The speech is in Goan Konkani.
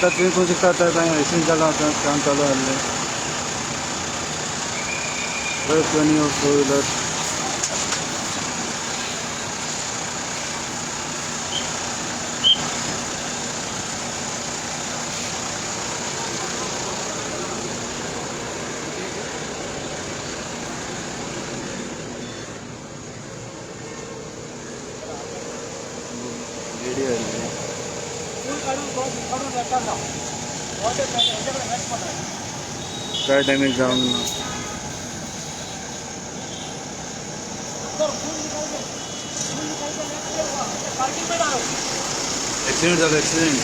आतां तुमी पळोवंक शकता आतां एक्सिडेंट जाला, आतां काम चालू आहलें. ट्रक आनी फोर व्हिलर. रेडी आसली. काय डॅमेज जावंक ना. एक्सिडेंट जालो, एक्सिडेंट.